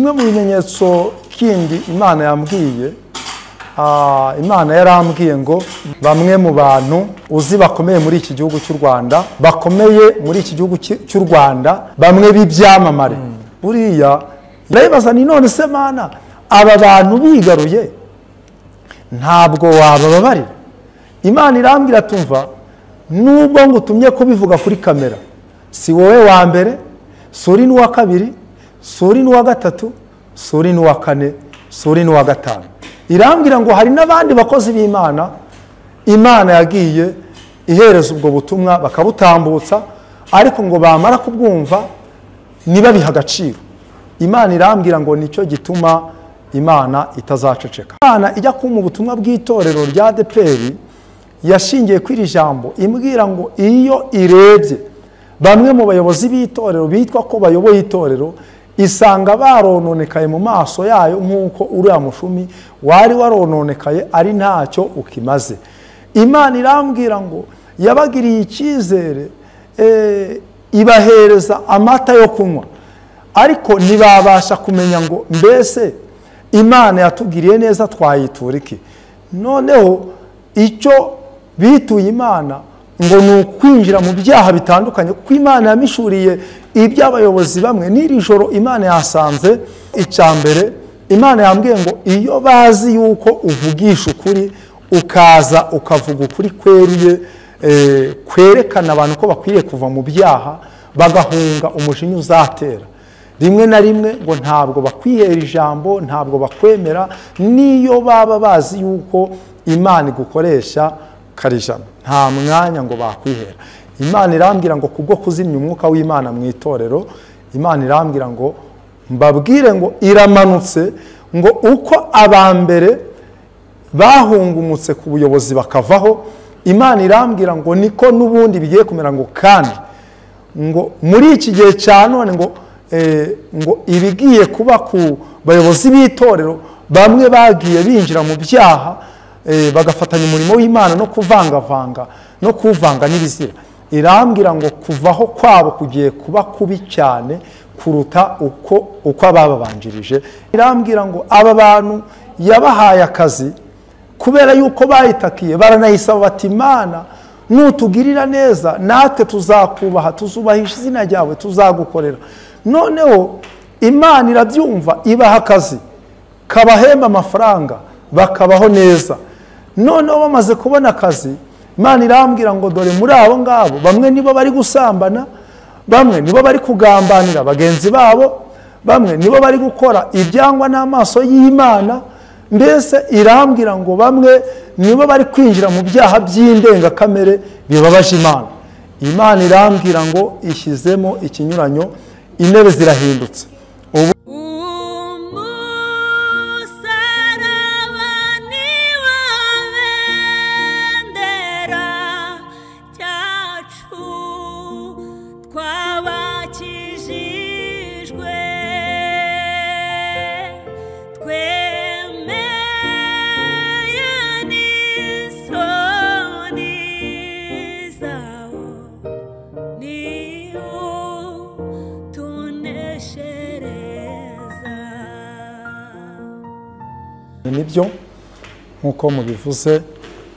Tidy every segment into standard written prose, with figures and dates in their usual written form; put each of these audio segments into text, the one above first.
Kimwe mu bimenyetso kindi Imana yambwiye, Imana yarambwiye ngo bamwe mu bantu uzi bakomeye muri iki gihugu cy'u Rwanda, bakomeye muri iki gihugu cy'u Rwanda, bamwe b'ibyamamare. Buriya ndayibaza ni none se Mana, aba bantu bigaruye ntabwo wabababarira? Imana irambwira tumva, nubwo ngutumye kubivuga kuri kamera, si wowe wa mbere, suri n'uwa kabiri, suri n'uwa gatatu, suri n'uwa kane, suri n'uwa gatanu. Irambwira ngo hari n'abandi bakozi b'Imana Imana yagiye ihereza ubwo butumwa bakabutambutsa, ariko ngo bamara kubwumva nibabiha agaciro. Imana irambwira ngo nicyo gituma Imana itazaceceka. Imana ijya kumpa ubutumwa bw'itorero rya ADEPR yashingiye kuri iri jambo, imbwira ngo iyo irebye bamwe mu bayobozi b'itorero bitwa ko bayoboye itorero, isanga barononekaye mu maso yayo nk'uko uriya mushumi wari warononekaye ari ntacyo ukimaze. Imana irambwira ngo yabagiriye icyizere, ibahereza amata yo kunywa, ariko ntibabasha kumenya ngo mbese Imana yatugiriye neza twayitura iki. Noneho icyo bituye Imana ngo ni ukwinjira mu byaha bitandukanye, kuko Imana yamishuriye iby'abayobozi bamwe. N'iri joro Imana yasanze icya mbere, Imana yambwiye ngo iyo bazi yuko uvugisha ukuri, ukaza ukavuga ukuri kweruye, kwerekana abantu ko bakwiriye kuva mu byaha bagahunga umujinya uzatera, rimwe na rimwe ngo ntabwo bakwihera ijambo, ntabwo bakwemera, niyo baba bazi yuko Imana igukoresha karijana, nta mwanya ngo bakwihera. Imana irambwira ngo kubwo kuzimya umwuka w'Imana mu itorero, Imana irambwira ngo mbabwire ngo iramanutse, ngo uko abambere bahungumutse ku buyobozi bakavaho, Imana irambwira ngo niko n'ubundi bigiye kumera, ngo kandi ngo muri iki gihe cya none ngo ngo ibigiye kuba ku bayobozi b'itorero bamwe bagiye binjira mu byaha, bagafatanya umurimo w'Imana no kuvangavanga no kuvanga n'ibizira. Irambwira ngo kuvaho kwabo kugiye kuba kubi cyane kuruta uko abababanjirije. Irambwira ngo aba bantu yabahaye akazi kubera yuko bayitakiye, baranayisaba bati Imana nutugirira neza natwe tuzakubaha, tuzubahisha izina ryawe, tuzagukorera. Noneho Imana irabyumva, ibaha akazi kabahemba amafaranga bakabaho neza. Noneho bamaze kubona akazi, Imana irambwira ngo dore muri abo ngabo bamwe nibo bari gusambana, bamwe nibo bari kugambanira bagenzi babo, bamwe nibo bari gukora ibyangwa n'amaso y'Imana. Mbese irambwira ngo bamwe nibo bari kwinjira mu byaha by'indengakamere bibabaje Imana. Imana irambwira ngo ishyizemo ikinyuranyo, intebe zirahindutse. Nibyo nkuko mubivuze,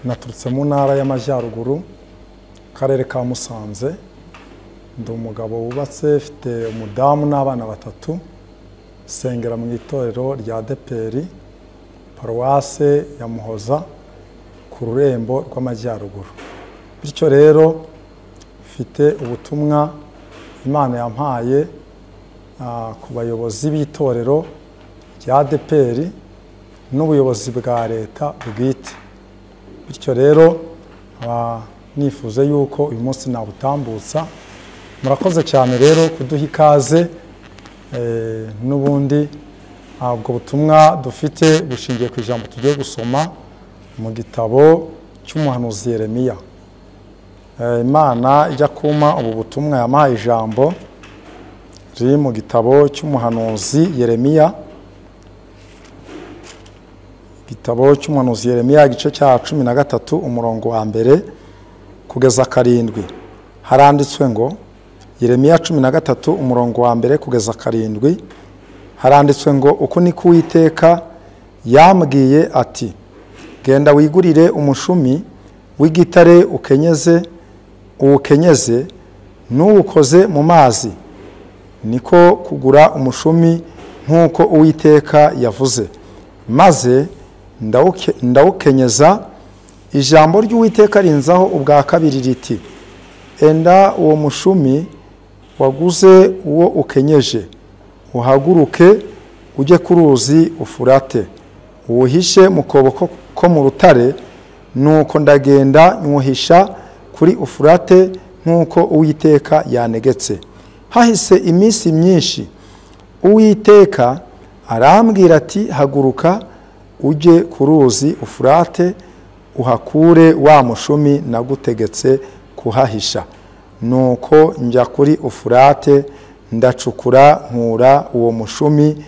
naturutse mu ntara y'Amajyaruguru, karere ka Musanze. Ndi umugabo wubatse, mfite umudamu n'abana batatu, sengera mu itorero rya ADEPR paruwase ya Muhoza ku rurembo rw'Amajyaruguru. Bityo rero mfite ubutumwa Imana yampaye ku bayobozi b'itorero rya ADEPR n'ubuyobozi bwa leta bwite. Bityo rero nifuze yuko uyu munsi nabutambutsa. Murakoze cyane rero kuduha ikaze. N'ubundi ubwo butumwa dufite bushingiye ku ijambo tugiye gusoma mu gitabo cy'umuhanuzi Yeremiya. Imana ijya kuma ubu butumwa yampaye ijambo riri mu gitabo cy'umuhanuzi Yeremiya. Igitabo cy'umuhanuzi Yeremiya igice cya 13 umurongo wa mbere kugeza 7. Haranditswe ngo Yeremiya 13 umurongo wa mbere kugeza 7 Haranditswe ngo uku niko Uwiteka yambwiye ati genda wigurire umushumi w'igitare ukenyeze uwukenyeze n'uwukoze mu mazi. Niko kugura umushumi nk'uko Uwiteka yavuze, maze ndawukenyeza. Ijambo ry'Uwiteka rinzaho ubwa kabiri riti enda uwo mushumi waguze uwo ukenyeje, uhaguruke ujye ku ruzi Ufurate, uwuhishe mu kobo ko mu rutare. Nuko ndagenda nywuhisha kuri Ufurate nk'uko Uwiteka yanegetse. Hahise iminsi myinshi, Uwiteka arambwira ati haguruka ujye ku ruzi Ufurate, uhakure wa mushumi nagutegetse kuhahisha. Nuko njya kuri Ufurate ndacukura nkura uwo mushumi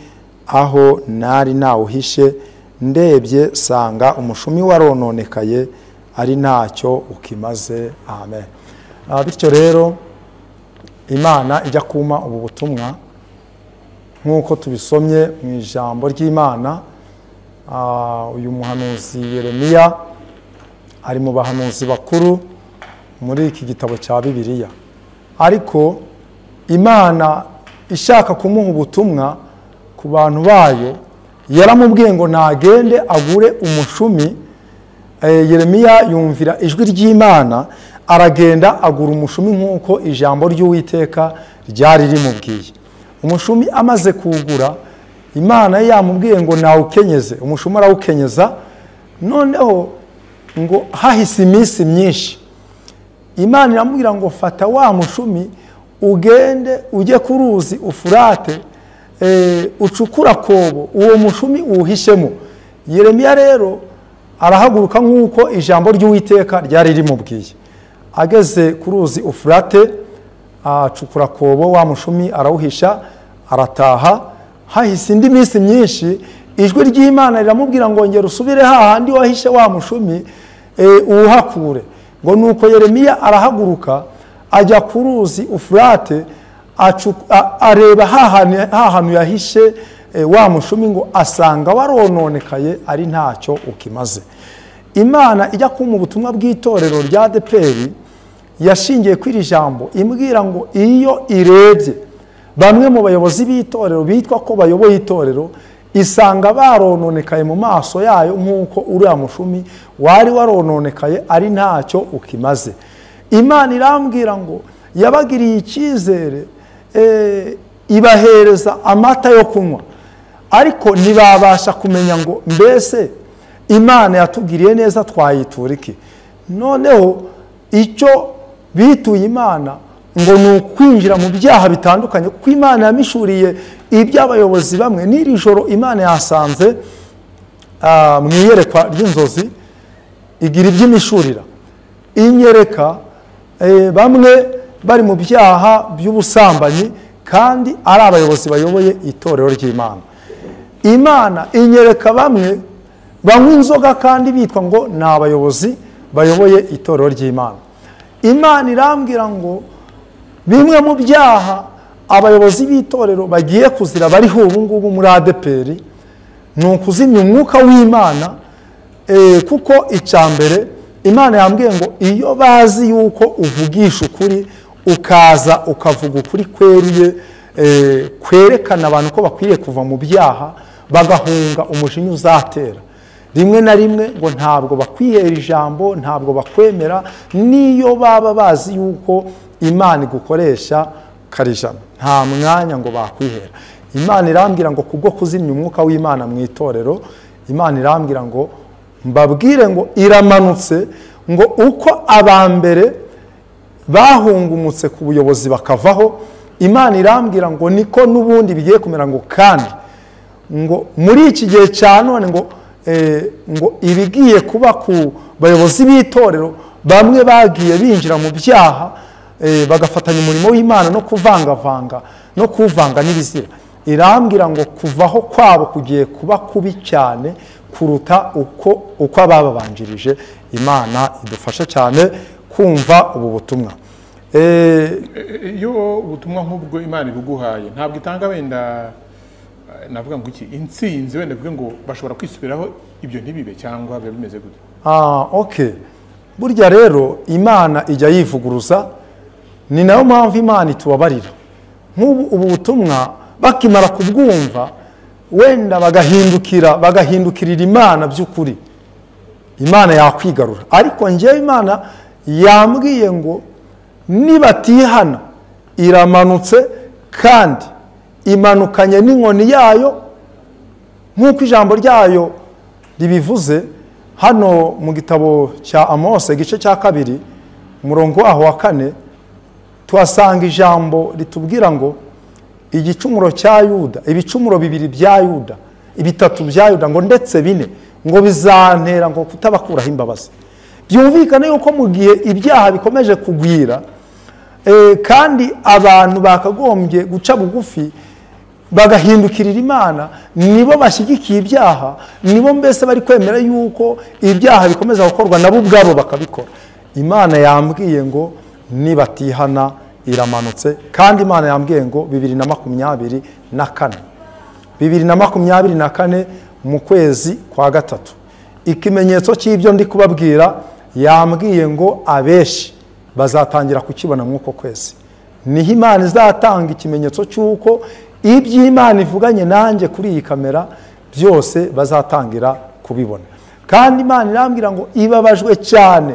aho nari nawuhishe, ndebye sanga umushumi warononekaye ari ntacyo ukimaze. Amen. Bityo rero Imana ijya kuma ubu butumwa nk'uko tubisomye mu ijambo ry'Imana. Uyu muhanuzi Yeremiya ari mu bahanuzi bakuru muri iki gitabo cya Bibiliya, ariko Imana ishaka kumuha ubutumwa ku bantu bayo yaramubwiye ngo nagende agure umushumi. Yeremiya yumvira ijwi ry'Imana aragenda agura umushumi nk'uko ijambo ry'Uwiteka ryari rimubwiye. Umushumi amaze kuwugura, Imana yamubwiye ngo nawukenyeze, umushumi arawukenyeza. Noneho ngo hahise iminsi myinshi, Imana iramubwira ngo fata wa mushumi ugende ujye ku ruzi Ufurate, ucukura kobo, uwo mushumi uwuhishemo. Yeremiya rero arahaguruka nk'uko ijambo ry'Uwiteka ryari rimubwiye. Ageze ku ruzi Ufurate acukura kobo, wa mushumi arawuhisha, arataha. Hahise indi minsi myinshi, ijwi ry'Imana riramubwira ngo ngera usubire hahandi wahishe wa mushumi, uwuhakure. Ngo nuko Yeremiya arahaguruka ajya ku ruzi Ufurate, areba hahantu yahishe wa mushumi, ngo asanga warononekaye ari ntacyo ukimaze. Imana ijya kuma ubutumwa bw'itorero rya ADEPR yashingiye kuri iri jambo, imbwira ngo iyo irebye bamwe mu bayobozi b'itorero bitwa ko bayoboye itorero, isanga barononekaye mu maso yayo nk'uko uriya mushumi wari warononekaye ari ntacyo ukimaze. Imana irambwira ngo yabagiriye icyizere, ibahereza amata yo kunywa, ariko ntibabasha kumenya ngo mbese Imana yatugiriye neza twayitura iki. Noneho icyo bituye Imana ngo ni ukwinjira mu byaha bitandukanye, kuko Imana yamishuriye iby'abayobozi bamwe. N'iri joro Imana yasanze mu iyerekwa ry'inzozi igira iby'imishurira, inyereka bamwe bari mu byaha by'ubusambanyi kandi ari abayobozi bayoboye itorero ry'Imana. Imana inyereka bamwe banywa inzoga kandi bitwa ngo ni abayobozi bayoboye itorero ry'Imana. Imana irambwira ngo bimwe mu byaha abayobozi b'itorero bagiye kuzira bariho ubu ngubu muri ADEPR ni ukuzimya umwuka w'Imana. Kuko icya mbere Imana yambwiye ngo iyo bazi yuko uvugisha ukuri, ukaza ukavuga ukuri kweruye, kwerekana abantu ko bakwiriye kuva mu byaha bagahunga umujinya uzatera, rimwe na rimwe ngo ntabwo bakwihera ijambo, ntabwo bakwemera, niyo baba bazi yuko Imana igukoresha karijana, nta mwanya ngo bakwihera. Imana irambwira ngo kubwo kuzimya umwuka w'Imana mu itorero, Imana irambwira ngo mbabwire ngo iramanutse, ngo uko abambere bahungumutse ku buyobozi bakavaho, Imana irambwira ngo niko n'ubundi bigiye kumera, ngo kandi ngo muri iki gihe cya none ngo ngo ibigiye kuba ku bayobozi b'itorero bamwe bagiye binjira mu byaha, bagafatanya umurimo w'Imana no kuvangavanga no kuvanga n'ibizira. Irambwira ngo kuvaho kwabo kugiye kuba kubi cyane kuruta uko abababanjirije. Imana idufasha cyane kumva ubu butumwa. Iyo ubutumwa nk'ubwo Imana ibuguhaye ntabwo itanga wenda Navuga ngo iki intsinzi wenda bivuge ngo bashobora kwisubiraho ibyo ntibibe, cyangwa biba bimeze gute? Okay. Burya rero Imana ijya yivuguruza, ni nayo mpamvu Imana itubabarira. Nk'ubu ubu butumwa bakimara kubwumva wenda bagahindukirira Imana by'ukuri, Imana yakwigarura. Ariko njyewe Imana yambwiye ngo nibatihana iramanutse, kandi imanukanye n'inkoni yayo nk'uko ijambo ryayo ribivuze hano mu gitabo cya Amose igice cya 2 umurongo waho wa 4, tuhasanga ijambo ritubwira ngo igicumuro cya Yuda, ibicumuro 2 bya Yuda, 3 bya Yuda, ngo ndetse 4, ngo bizantera ngo kutabakuraho imbabazi. Byumvikane yuko mu gihe ibyaha bikomeje kugwira, kandi abantu bakagombye guca bugufi bagahindukirira Imana, nibo bashyigikiye ibyaha, nibo mbese bari kwemera yuko ibyaha bikomeza gukorwa nabo ubwabo bakabikora. Imana yambwiye ngo nibatihana iramanutse, kandi Imana yambwiye ngo 2024, 2024 mu kwezi kwa 3. Ikimenyetso cy'ibyo ndi kubabwira, yambwiye ngo abeshi bazatangira kukibona mw'uko kwezi. Niho Imana izatanga ikimenyetso cy'uko iby'Imana ivuganye nanjye kuri iyi kamera byose bazatangira kubibona. Kandi Imana irambwira ngo ibabajwe cyane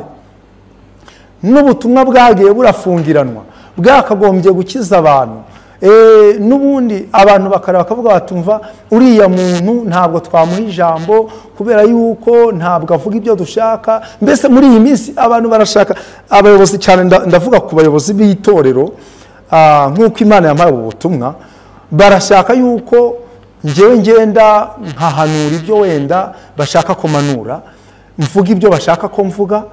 n'ubutumwa bwagiye burafungiranwa, bwakagombye gukiza abantu. N'ubundi abantu bakareba bakavuga batumva uriya muntu ntabwo twamuha ijambo kubera yuko ntabwo avuga ibyo dushaka. Mbese muri iyi minsi abantu barashaka abayobozi cyane, ndavuga ku bayobozi b'itorero, nk'uko Imana yampaye ubu butumwa, barashaka yuko njyewe ngenda nkahanura ibyo wenda bashaka ko manura, mvuga ibyo bashaka ko mvuga.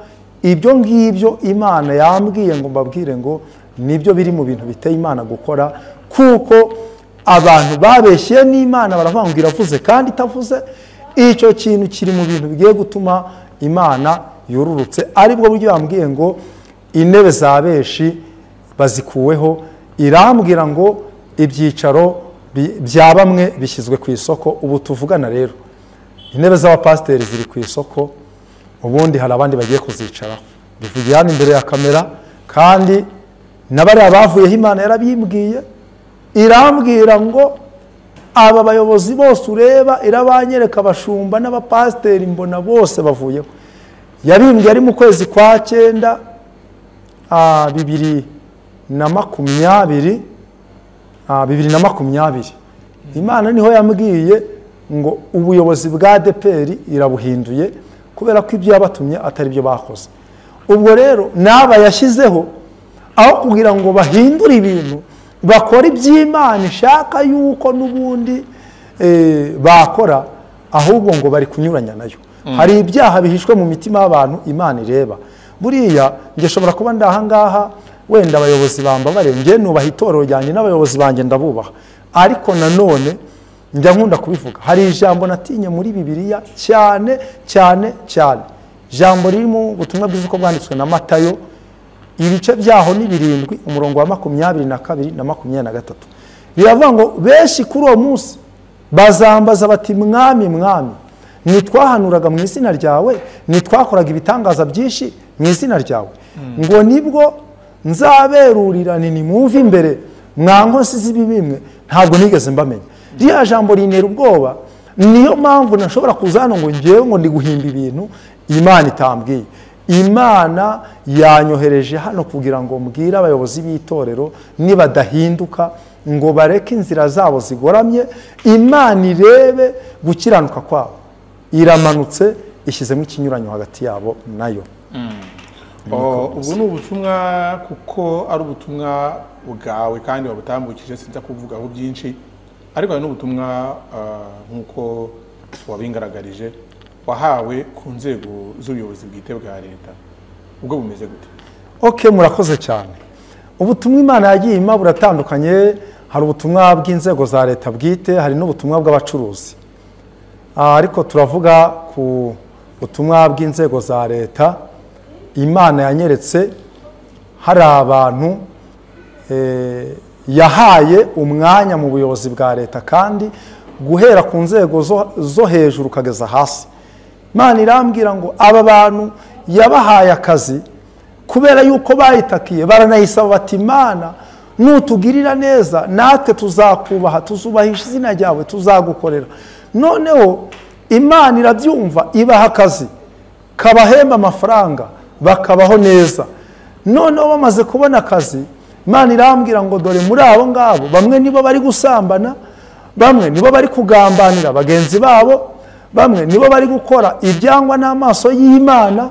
Ibyo ngibyo Imana yambwiye ngo mbabwire ngo nibyo biri mu bintu biteye Imana gukora, kuko abantu babeshye n'Imana baravuga ngo iravuze kandi itavuze. Icyo kintu kiri mu bintu bigiye gutuma Imana yorurutse. Aribwo buryo yambwiye ngo intebe za beshi bazikuweho, irambwira ngo ibyicaro bya bamwe bishyizwe ku isoko. Ubu tuvugana rero intebe z'abapasiteri ziri ku isoko, ubundi hari abandi bagiye kuzicaraho. Bivugiye hano imbere ya kamera, kandi n'abariya bavuyeho Imana yarabimbwiye, irambwira ngo aba bayobozi bose ureba, irabanyereka abashumba n'abapasiteri mbona bose bavuyeho. Yabimbwiye ari mu kwezi kwa 9 2020, 2020. Imana niho yambwiye ngo ubuyobozi bwa ADEPR irabuhinduye kubera ko ibyo yabatumye atari byo bakoze. Ubwo rero naba yashyizeho aho kugira ngo bahindure ibintu, bakora iby'Imana ishaka yuko n'ubundi bakora, ahubwo ngo bari kunyuranya nayo. Hari ibyaha bihishwe mu mitima y'abantu Imana ireba. Buriya nge shobora kuba ndahangaha wenda abayobozi bambabare, nge nubaha itorero ryanjye n'abayobozi banjye ndabubaha, ariko nanone njya nkunda kubivuga, hari ijambo natinye muri Bibiliya cyane cyane cyane, ijambo riri mu butumwa bwiza uko bwanditswe na Matayo, ibice byaho ni 7 umurongo wa 22 na 23. Biravuga ngo benshi kuri uwo munsi bazambaza bati mwami mwami, nitwahanuraga mu izina ryawe, nitwakoraga ibitangaza byinshi mu izina ryawe, ngo nibwo nzaberurira nini muve imbere mwa nkozi z'ibibi ntabwo nigeze mbamenya. Ririya jambo rintera ubwoba, niyo mpamvu nashobora kuza hano ngo ngewe ngo ndi guhimba ibintu Imana itambwiye. Imana yanyohereje hano kugira ngo mbwire abayobozi b'itorero nibadahinduka ngo bareke inzira zabo zigoramye, Imana irebe gukiranuka kwabo. Iramanutse ishyizemo ikinyuranyo hagati yabo nayo. Ubwo ni ubutumwa, kuko ari ubutumwa bwawe kandi wabutambukije, sinza kuvugaho byinshi, ariko hari n'ubutumwa nk'uko wabingaragarije wahawe ku nzego z'ubuyobozi bwite bwa leta, ubwo bumeze gute? Okay, murakoze cyane. Ubutumwa Imana yagiye impa buratandukanye, hari ubutumwa bw'inzego za leta bwite, hari n'ubutumwa bw'abacuruzi. Ariko turavuga ku butumwa bw'inzego za leta. Imana yanyeretse hari abantu yahaye umwanya mu buyobozi bwa leta, kandi guhera ku nzego zo hejuru kageza hasi. Imana irambwira ngo aba bantu yabahaye akazi kubera yuko bayitakiye, baranayisaba bati Imana nutugirira neza natwe tuzakubaha, tuzubahisha izina ryawe, tuzagukorera. Noneho Imana irabyumva, ibaha akazi kabahemba amafaranga bakabaho neza. Noneho bamaze kubona akazi, Imana irambwira ngo dore muri abo ngabo bamwe nibo bari gusambana, bamwe nibo bari kugambanira bagenzi babo, bamwe nibo bari gukora ibyangwa n'amaso y'Imana.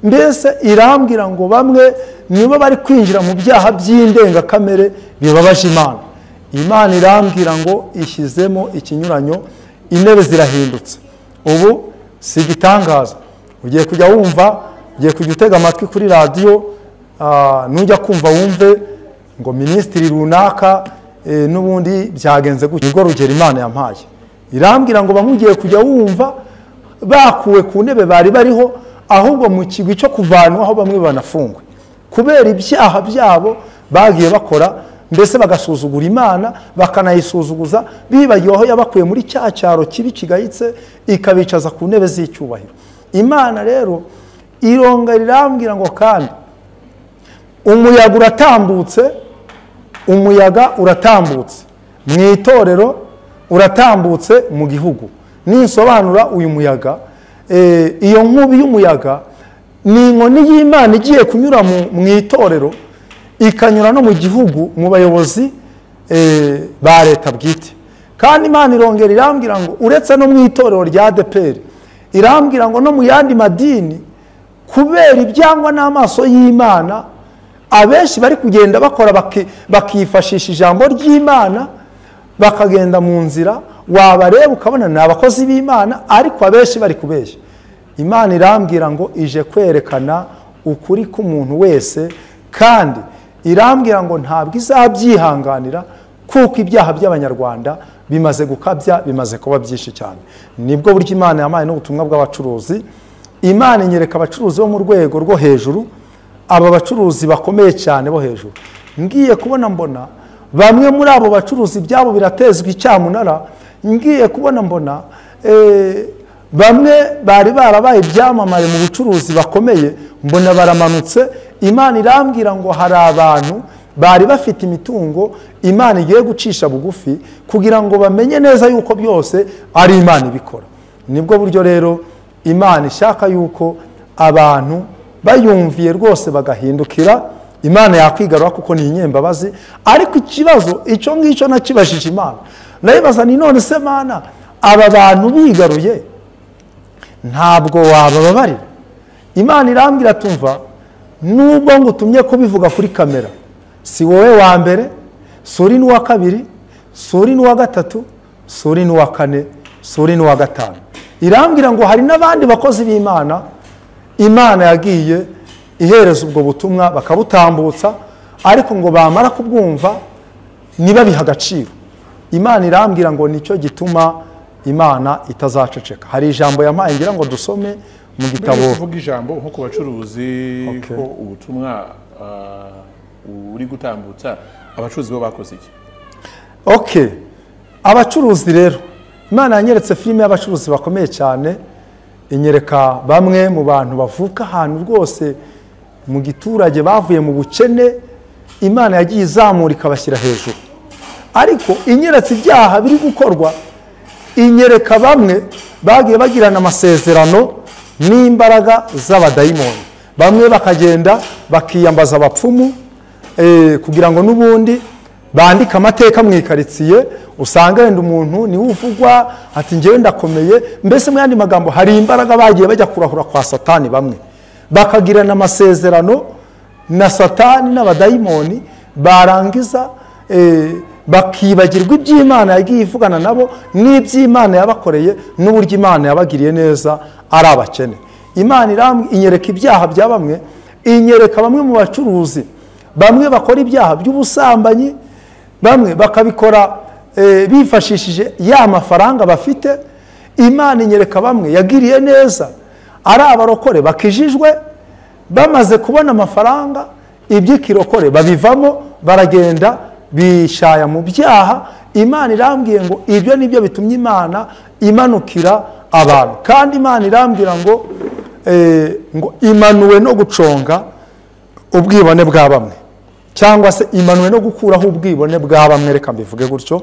Mbese irambwira ngo bamwe nibo bari kwinjira mu byaha by'indengakamere bibabaje Imana. Imana irambwira ngo ishyizemo ikinyuranyo, intebe zirahindutse. Ubu si igitangaza, ugiye kujya wumva, ugiye kujya utega amatwi kuri radiyo, nujya kumva wumve ngo minisitiri runaka n'ubundi byagenze gutya. Nibwo rugero Imana yampaye, irambwira ngo bamwe ugiye kujya wumva bakuwe ku ntebe bari bariho, ahubwo mu kigwi cyo kuvanwaho bamwe banafungwe kubera ibyaha byabo bagiye bakora, mbese bagasuzugura Imana, bakanayisuzuguza, bibagiwe aho yabakuye muri cya cyaro kibi kigayitse, ikabicaza ku ntebe z'icyubahiro. Imana rero ironga irambwira ngo kandi umuyaga uratambutse, umuyaga uratambutse mu itorero, uratambutse mu gihugu. Ninsobanura uyu muyaga, iyo nkubi y'umuyaga ni inkoni y'Imana igiye kunyura mu itorero, ikanyura no mu gihugu, mu bayobozi ba leta bwite. Kandi Imana irongera irambwira ngo uretse no mu itorero rya ADEPR, irambwira ngo no mu yandi madini, kubera ibyangwa n'amaso y'Imana, abenshi bari kugenda bakora bakifashisha ijambo ry'Imana, bakagenda mu nzira wabareba ukabona ni abakozi b'Imana, ariko abenshi bari kubeshya. Imana irambwira ngo ije kwerekana ukuri k'umuntu wese, kandi irambwira ngo ntabwo izabyihanganira, kuko ibyaha by'Abanyarwanda bimaze gukabya, bimaze kuba byinshi cyane. Nibwo buryo Imana yampaye n'ubutumwa bw'abacuruzi. Imana inyereka abacuruzi bo mu rwego rwo hejuru, aba bacuruzi bakomeye cyane bo hejuru. Ngiye kubona mbona bamwe muri abo bacuruzi byabo biratezwa icyamunara. Ngiye kubona mbona bamwe bari barabaye ibyamamare mu bucuruzi bakomeye, mbona baramanutse. Imana irambwira ngo hari abantu bari bafite imitungo Imana igiye gucisha bugufi, kugira ngo bamenye neza yuko byose ari Imana ibikora. Nibwo buryo rero Imana ishaka yuko abantu bayumviye rwose bagahindukira, Imana yakwigarura kuko ni inyembabazi. Ariko ikibazo icyo ngicyo nakibajije Imana, nayibaza ni none se Mana, aba bantu bigaruye ntabwo wabababarira? Imana irambwira tumva, nubwo ngutumye kubivuga kuri kamera, si wowe wa mbere, suri n'uwa kabiri, suri n'uwa gatatu, suri n'uwa kane, suri n'uwa gatanu. Irambwira ngo hari n'abandi bakozi b'Imana Imana yagiye ihereza ubwo butumwa bakabutambutsa, ariko ngo bamara kubwumva ntibabihe agaciro. Imana irambwira ngo nicyo gituma Imana itazaceceka. Hari ijambo yampaye ngira ngo dusome mu gitabo. Kuvuga ijambo nko ku bacuruzi, ko ubutumwa uri gutambutsa, abacuruzi bo bakoze iki? Okay, abacuruzi rero Imana yanyeretse filime y'abacuruzi bakomeye cyane, inyereka bamwe mu bantu bavuka ahantu rwose mu giturage bavuye mu bukene, Imana yagiye izamura ikabashyira hejuru. Ariko inyeretse ibyaha biri gukorwa, inyereka bamwe bagiye bagirana amasezerano n'imbaraga z'abadayimoni, bamwe bakagenda bakiyambaza abapfumu kugira ngo n'ubundi bandike amateka mu ikaritsiye, usanga wenda umuntu niwe uvugwa ati njyewe ndakomeye. Mbese mu yandi magambo hari imbaraga bagiye bajya kurahura kwa Satani, bamwe bakagirana amasezerano na Satani n'abadayimoni, barangiza bakibagirwa iby'Imana yagiye ivugana nabo n'iby'Imana yabakoreye n'uburyo Imana yabagiriye neza ari abakene. Imana inyereka ibyaha bya bamwe, inyereka bamwe mu bacuruzi, bamwe bakora ibyaha by'ubusambanyi, bamwe bakabikora bifashishije ya mafaranga bafite. Imana inyereka bamwe yagiriye neza ari abarokore bakijijwe, bamaze kubona amafaranga iby'ikirokore babivamo, baragenda bishaya mu byaha. Imana irambwiye ngo ibyo nibyo bitumye Imana imanukira abantu. Kandi Imana irambwira ngo ngo imanuwe no guconga ubwibone bwa bamwe, cyangwa se imanuwe no gukuraho ubwibone bwa bamwe, reka mbivuge gutyo,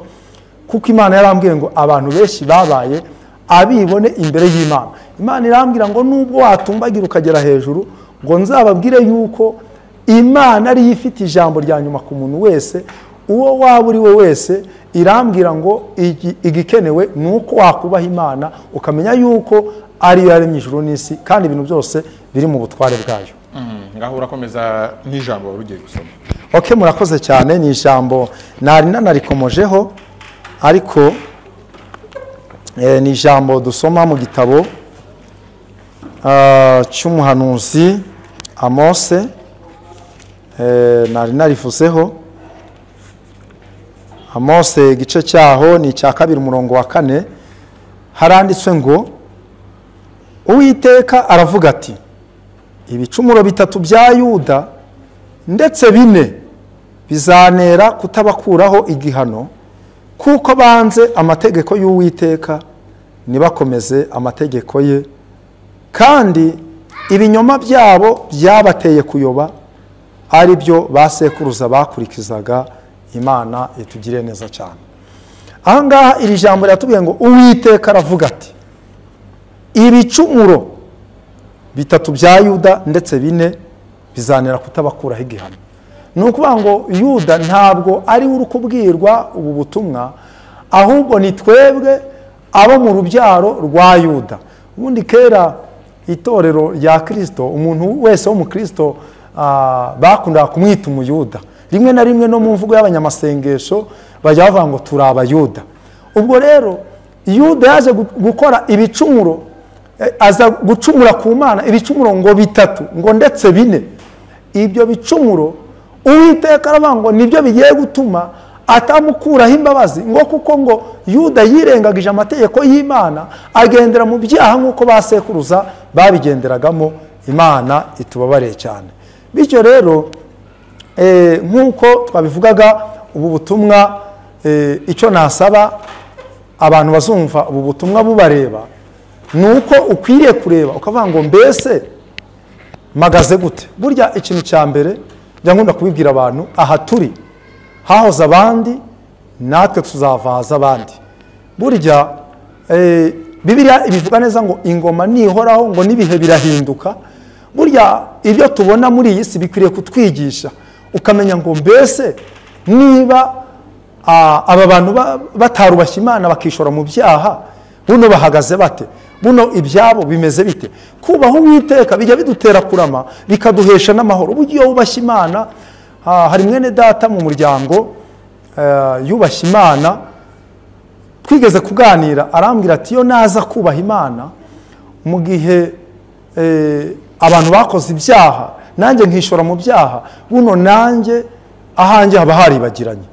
kuko Imana yarambwiye ngo abantu benshi babaye abibone imbere y'Imana. Imana irambwira ngo nubwo watumbagira ukagera hejuru, ngo nzababwire yuko Imana ari ifite ijambo rya nyuma ku muntu wese, uwo waba uri we wese. Irambwira ngo igikenewe ni uko wakubaha Imana, ukamenya yuko ariyo yaremye ijuru n'isi, kandi ibintu byose biri mu butware bwayo. Ngaho urakomeza n'ijambo wari ugiye gusoma. Okay, murakoze cyane. Ni ijambo nari nanarikomojeho, ariko ni ijambo dusoma mu gitabo cy'umuhanuzi Amose, nari narivuzeho. Amose igice cyaho ni icya 2 umurongo wa 4, haranditswe ngo Uwiteka aravuga ati ibicumuro bitatu bya Yuda ndetse 4 bizanera kutabakuraho igihano, kuko banze amategeko y'Uwiteka ntibakomeze amategeko ye, kandi ibinyoma byabo byabateye kuyoba, ari byo basekuruza bakurikizaga. Imana itugire neza cyane. Aha ngaha iri jambo riratubwiye ngo Uwiteka aravuga ati ibicumuro bitatu bya Yuda ndetse 4 bizanera kutabakuraho igihano. Ni ukuvuga ngo Yuda ntabwo ari uri kubwirwa ubu butumwa, ahubwo ni twebwe abo mu rubyaro rwa Yuda. Ubundi kera itorero rya Kristo, umuntu wese wo mu Kristo bakundaga kumwita umuyuda. Rimwe na rimwe no mu mvugo y'abanyamasengesho bajya bavuga ngo turi abayuda. Ubwo rero Yuda yaje gukora ibicumuro, aza gucumura ku Mana ibicumuro ngo bitatu, ngo ndetse 4. Ibyo bicumuro Uwiteka aravuga ngo nibyo bigiye gutuma atamukuraho imbabazi, ngo kuko ngo Yuda yirengagije amategeko y'Imana, agendera mu byaha nk'uko basekuruza babigenderagamo. Imana itubabareye cyane. Bityo rero nk'uko twabivugaga, ubu butumwa, icyo nasaba abantu bazumva ubu butumwa bubareba, ni uko ukwiriye kureba ukavuga ngo mbese magaze gute. Burya ikintu cya mbere njya nkunda kubibwira abantu, aha turi hahoze abandi, natwe tuzavaza abandi. Burya Bibiliya ibivuga neza ngo ingoma nihoraho, ngo n'ibihe birahinduka. Burya ibyo tubona muri iyi si bikwiriye kutwigisha, ukamenya ngo mbese niba aba bantu batarubashye Imana bakishora mu byaha, buno bahagaze bate, buno ibyabo bimeze bite. Kubaho Uwiteka bijya bidutera kurama, bikaduhesha n'amahoro. Burya iyo wubashye Imana, hari mwene data mu muryango yubashye Imana, twigeze kuganira arambwira ati iyo naza kubaha Imana mu gihe abantu bakoze ibyaha nanjye nkishora mu byaha, buno nanjye ahanjye haba haribagiranye.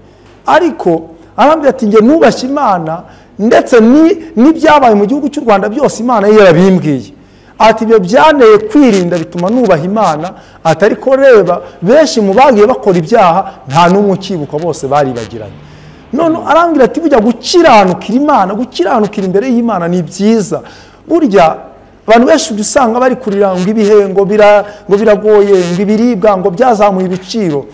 Ariko arambwira ati nge nubashye Imana, ndetse n'ibyabaye mu gihugu cy'u Rwanda byose Imana yarabimbwiye. Ati ibyo byaneye kwirinda bituma nubaha Imana. Ati ariko reba benshi mu bagiye bakora ibyaha nta n'umwe ukibuka, bose baribagiranye. None arambwira ati burya gukiranukira Imana, gukiranukira imbere y'Imana ni byiza. Burya abantu benshi usanga bari kurira ngo ibihe ngo biragoye, ngo ibiribwa ngo byazamuye ibiciro.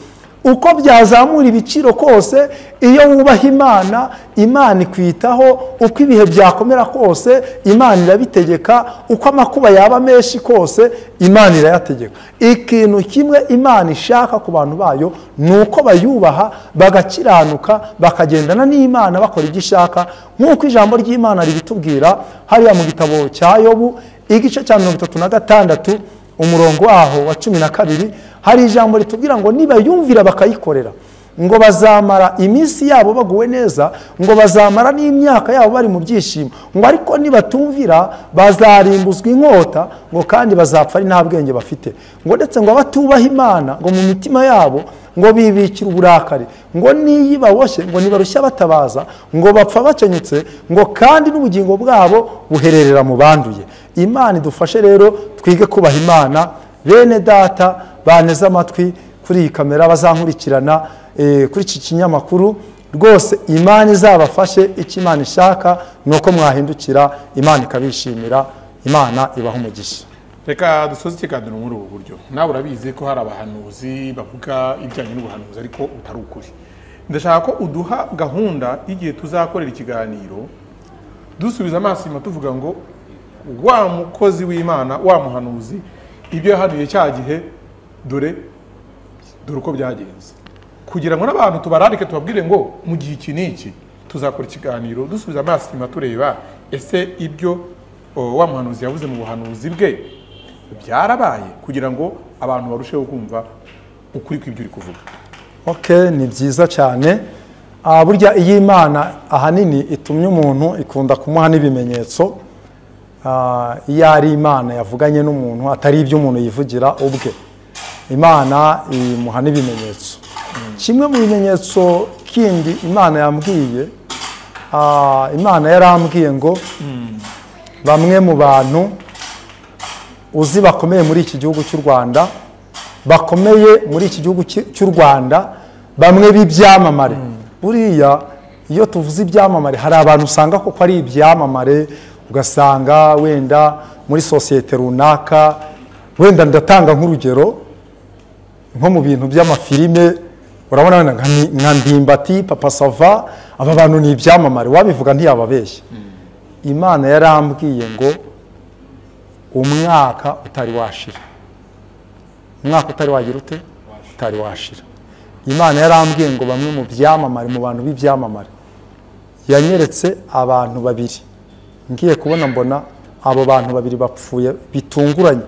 Uko byazamura ibiciro kose, iyo wubaha Imana, Imana ikwitaho. Uko ibihe byakomera kose, Imana irabitegeka. Uko amakuba yaba menshi kose, Imana irayategeka. Ikintu kimwe Imana ishaka ku bantu bayo ni uko bayubaha, bagakiranuka, bakagendana n'Imana, bakora ibyo ishaka, nk'uko ijambo ry'Imana ribitubwira hariya mu gitabo cya Yobu igice cya 36 umurongo waho wa 12. Hari ijambo ritubwira ngo niba yumvira bakayikorera, ngo bazamara iminsi yabo baguwe neza, ngo bazamara n'imyaka yabo bari mu byishimo, ngo ariko nibatumvira bazarimbuzwa inkota, ngo kandi bazapfa ari nta bwenge bafite. Ngo ndetse ngo abatubaha Imana ngo mu mitima yabo ngo bibikira uburakari, ngo niyibaboshye ngo nibarushya batabaza, ngo bapfa bakenyutse, ngo kandi n'ubugingo bwabo buhererera mu banduye. Imana idufashe rero twige kubaha Imana. Bene data baneze amatwi kuri iyi kamera, bazankurikirana kuri iki kinyamakuru, Rwose Imana izabafashe. Icyo Imana ishaka ni uko mwahindukira, Imana ikabishimira, Imana ibaha umugisha. Reka dusoze ikiganiro muri ubu buryo. Nawe urabizi ko hari abahanuzi bavuga ibijyanye n'ubuhanuzi ariko utari ukuri. Ndashaka ko uduha gahunda y'igihe tuzakorera ikiganiro, dusubiza amaso inyuma tuvuga ngo wa mukozi w'Imana, wa muhanuzi, ibyo yahanuye cya gihe dore uko byagenze, kugira ngo n'abantu tubararike tubabwire ngo mu gihe iki n'iki tuzakora ikiganiro dusubiza amaso inyuma tureba ese ibyo wa muhanuzi yavuze mu buhanuzi bwe byarabaye, kugira ngo abantu barusheho kumva ukuri kw'ibyo uri kuvuga. Okay, ni byiza cyane. Burya iyi Imana ahanini itumye umuntu ikunda kumuha n'ibimenyetso. Iyo ari Imana yavuganye n'umuntu atari ibyo umuntu yivugira ubwe, Imana imuha n'ibimenyetso. Kimwe mu bimenyetso kindi Imana yambwiye, Imana yarambwiye ngo bamwe mu bantu uzi bakomeye muri iki gihugu cy'u Rwanda, bakomeye muri iki gihugu cy'u Rwanda, bamwe b'ibyamamare. Buriya iyo tuvuze ibyamamare hari abantu usanga koko ari ibyamamare, ugasanga wenda muri sosiyete runaka, wenda ndatanga nk'urugero nko mu bintu by'amafilime, urabona wenda nka Ndimbati, Papa Sava, aba bantu ni ibyamamare, wabivuga ntiyababeshya. Imana yarambwiye ngo umwaka utari washira, umwaka utari wagira ute? Utari washira. Imana yarambwiye ngo bamwe mu byamamare, mu bantu b'ibyamamare, yanyeretse abantu babiri. Ngiye kubona mbona abo bantu babiri bapfuye bitunguranye.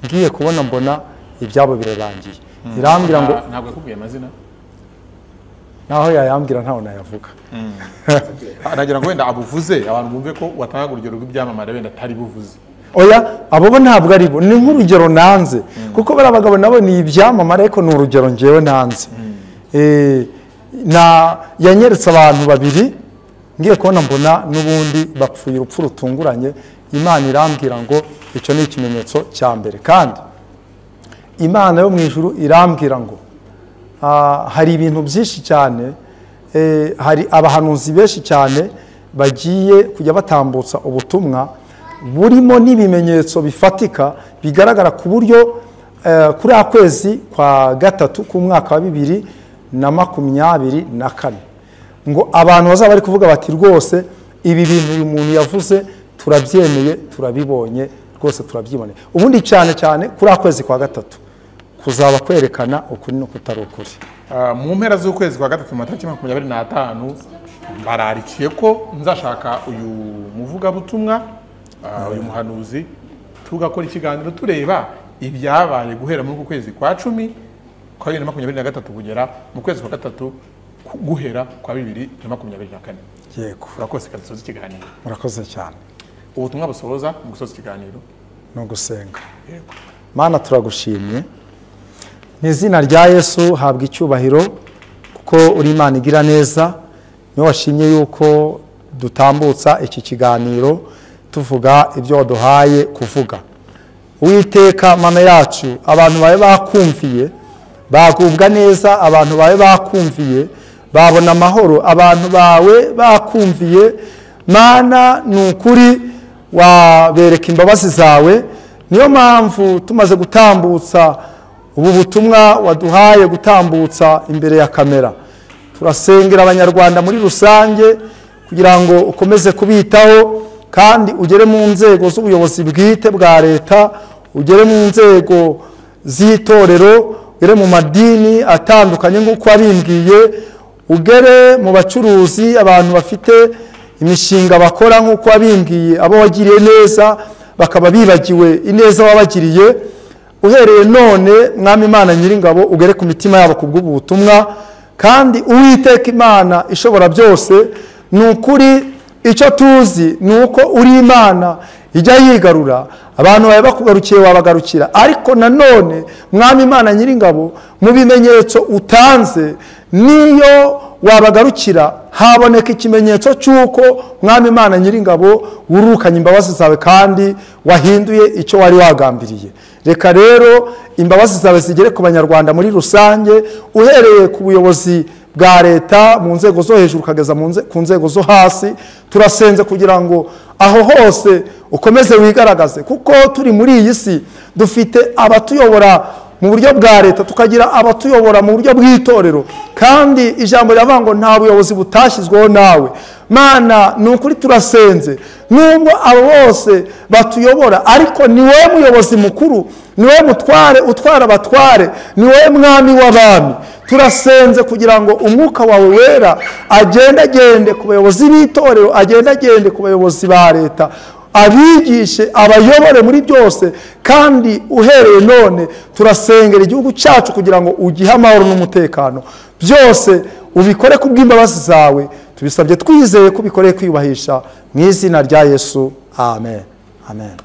Ngiye kubona mbona ibyabo birarangiye. Irambwira ngo ntabwo akubwiye amazina, naho yayambwira ntaho nayavuga. Aragira ngo wenda abuvuze abantu bumve ko watanga urugero rw'ibyamamare wenda atari buvuze. Oya, abo bo ntabwo ari bo, ni nk'urugero nanze, kuko bari abagabo nabo ni ibyamamare ariko ni urugero ngewe nanze. Na yanyeretse abantu babiri, ngiye kubona mbona n'ubundi bapfuye urupfu rutunguranye. Imana irambwira ngo icyo ni ikimenyetso cya mbere. Kandi Imana yo mu ijuru irambwira ngo hari ibintu byinshi cyane, hari abahanuzi benshi cyane bagiye kujya batambutsa ubutumwa burimo n'ibimenyetso bifatika bigaragara, ku buryo kuri akwezi kwa gatatu k'umwaka wa 2024 ngo abantu bazaba bari kuvuga bati rwose ibi bintu uyu muntu yavuze turabyemeye, turabibonye rwose, turabyiboneye. Ubundi cyane cyane kuri akwezi kwa gatatu kuzaba kwerekana ukuri no kutari ukuri. Mu mpera z'ukwezi kwa gatatu matariki 25 bararikiye ko nzashaka uyu muvugabutumwa, uyu muhanuzi, tugakora ikiganiro tureba ibyabaye guhera muri uku kwezi kwa 10 kwa 2023 kugera mu kwezi kwa gatatu guhera kwa 2024. Yego, urakoze kandi dusoza ikiganiro. Murakoze cyane. Ubutumwa busoza mu gusoza ikiganiro no gusenga. Yego. Mana turagushimye mu izina rya Yesu, habwa icyubahiro kuko uri Imana igira neza. Niwe washimye yuko dutambutsa iki kiganiro tuvuga ibyo waduhaye kuvuga. Uwiteka Mana yacu, abantu bawe bakumviye bagubwa neza, abantu bawe bakumviye babona amahoro, abantu bawe bakumviye Mana ni ukuri wabereka imbabazi zawe. Niyo mpamvu tumaze gutambutsa ubu butumwa waduhaye gutambutsa imbere ya kamera, turasengera abanyarwanda muri rusange kugira ngo ukomeze kubitaho, kandi ugere mu nzego z'ubuyobozi bwite bwa leta, ugere mu nzego z'itorero, ugere mu madini atandukanye nk'uko wabimbwiye, ugere mu bacuruzi, abantu bafite imishinga bakora nk'uko wabimbwiye, abo wagiriye neza bakaba bibagiwe ineza wabagiriye. Uhereye none Mwami Imana nyiringabo ugere ku mitima yabo kubw'ubu butumwa. Kandi Uwiteka Imana ishobora byose, ni ukuri icyo tuzi ni uko uri Imana ijya yigarura, abantu bawe bakugarukiye wabagarukira. Ariko nanone Mwami Imana nyiringabo, mu bimenyetso utanze niyo wabagarukira haboneka ikimenyetso cy'uko Mwami Imana nyiringabo wurukanye imbabazi zawe kandi wahinduye icyo wari wagambiriye. Reka rero imbabazi zawe zigere ku banyarwanda muri rusange, uhereye ku buyobozi bwa leta mu nzego zo hejuru ukageza ku nzego zo hasi. Turasenze kugira ngo aho hose ukomeze wigaragaze, kuko turi muri iyi si dufite abatuyobora mu buryo bwa leta, tukagira abatuyobora mu buryo bw'itorero, kandi ijambo riravuga ngo nta buyobozi butashyizweho nawe. Mana, ni ukuri turasenze, nubwo abo bose batuyobora, ariko ni wowe muyobozi mukuru, ni wowe mutware utwara abatware, ni wowe mwami w'abami. Turasenze kugira ngo umwuka wawe wera agendagende ku bayobozi b'itorero, agendagende ku bayobozi ba leta, abigishe, abayobore muri byose. Kandi uhereye none turasengera igihugu cyacu kugira ngo ugihe amahoro n'umutekano, byose ubikore ku bw'imbabazi zawe. Tubisabye twizeye ko ubikoreye kwiyubahisha mu izina rya Yesu, amen, amen.